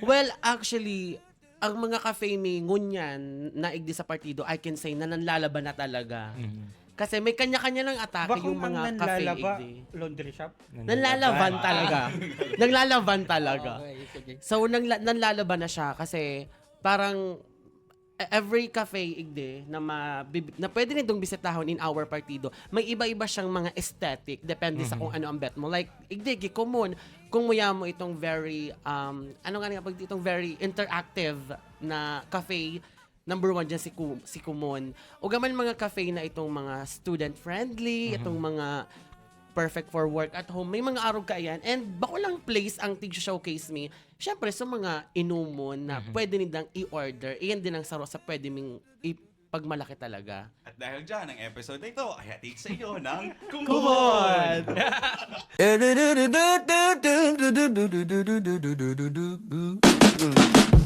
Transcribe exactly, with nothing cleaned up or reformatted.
Well, actually, ang mga cafe ni ngunyan na igdi sa partido, I can say na nanlalaban na talaga. Mhm. Kasi may kanya-kanya ng atake Bakong yung mga ang cafe nanlalaba, igdi. Laundry shop. Nanlalaban talaga. Nanlalaban talaga. Okay, sige. So, nangla- nanlalaban na siya kasi parang e- every cafe igdi na mabib- na pwede nitong bisitahon in our partido, may iba-iba siyang mga aesthetic depende sa kung ano ang bet mo. Like, igdi, gikomon, kung muya mo itong very, um, ano nga nga pag itong very interactive na cafe, number one dyan si, Ku- si Kumon. O gaman mga cafe na itong mga student-friendly, itong mga perfect for work at home. May mga arog kaiyan. And bako lang place ang tig-showcase mi. Siyempre, sa mga inumon na pwede nindang i-order, iyan din ang saro sa pwede ming ipagmalaki talaga. At dahil dyan, ang episode na ito ay hatid sa inyo ng Kumon! Kumon!